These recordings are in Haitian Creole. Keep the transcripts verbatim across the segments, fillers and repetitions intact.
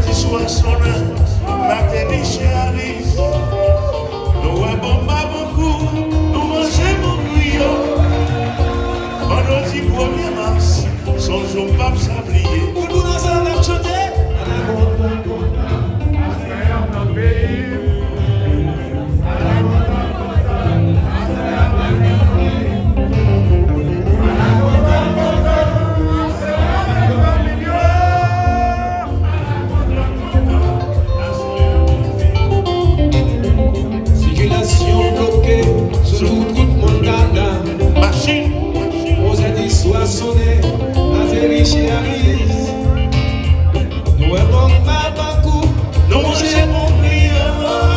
Ti swa sonnen, n ateri Chè Alis. Nou wè bon babankou, nou manje bon griyo. Vandredi premye mas, se yon jou m p ap sa bliye. Tout moun ansanm n ap chante. Sikilasyon bloke sou wout Mòn Kana. Machin. Onzè di swa sonnen, ateri Chè Alis. Nou wè bon babankou, nou manje bon griyo.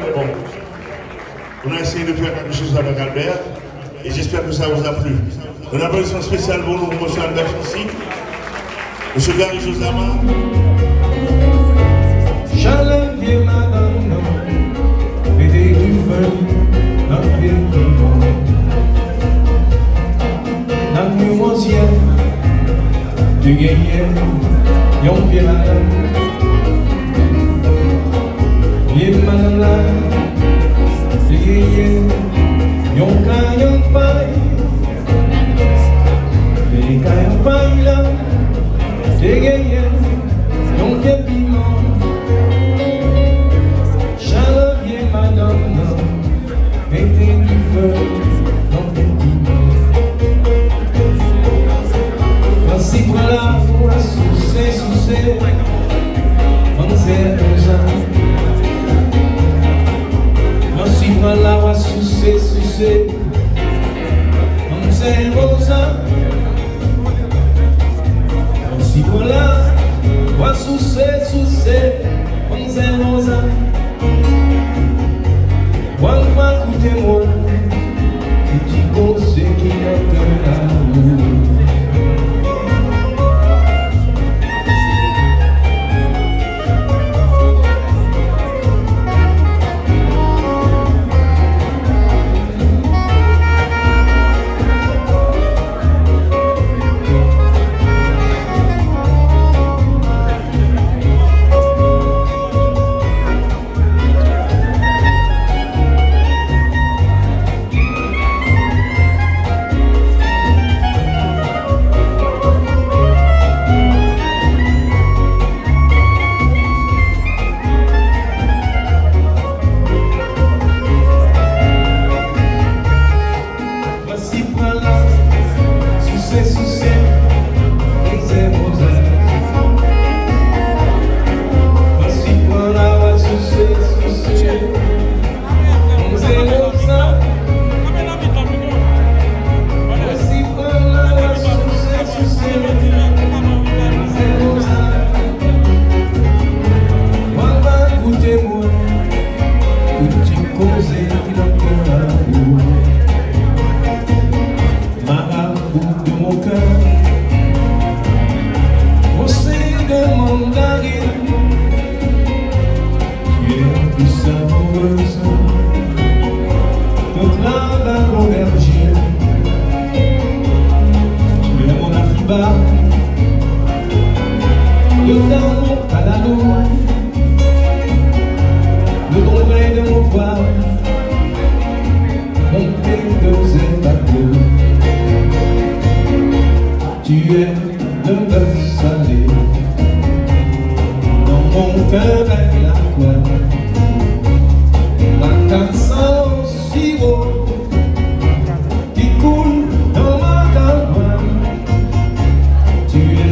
Bon, on a essayé de faire quelque chose avec Albert et j'espère que ça vous a plu. Un applaudissement spécial pour nous, pour monsieur Albert Chancy, monsieur Gary Josama. Chalè vye madanm nan, mete dife nan pye piman. Nan Rimonzyè, te genyen yon vye madanm. Vye madanm la, te genyen yon kayank pay. Vye kayank pay la, te genyen yon vye piman. Chalè vye madanm nan, mete dife nan pye piman. Fransi pran lawòs, souse, souse, manzè konsa. Fransi pran lawòs, souse, souse, manzè konsa. Fransi pran lawòs, souse, souse, manzè konsa. Wal va koute mwen, ti koze ki nan kè lanmou. Fransi pran lawòs, souse, souse, manzè konsa. Fransi pran lawòs, souse, souse, manzè konsa. Fransi pran lawòs, souse, souse, manzè konsa. Wal va koute mwen, pou ti koze ki nan kè lanmou. Marabout de mon cœur, conseil de mandarine, tu es plus savoureuse que travail aubergine. Tu es mon afiba, le danon kalalou, le conseil de mon poivre, mon thé de zèb à clous. Tu es le bœuf salé, dans mon cœur est la croix. La cassave au sirop qui coule dans ma caverne. Tu es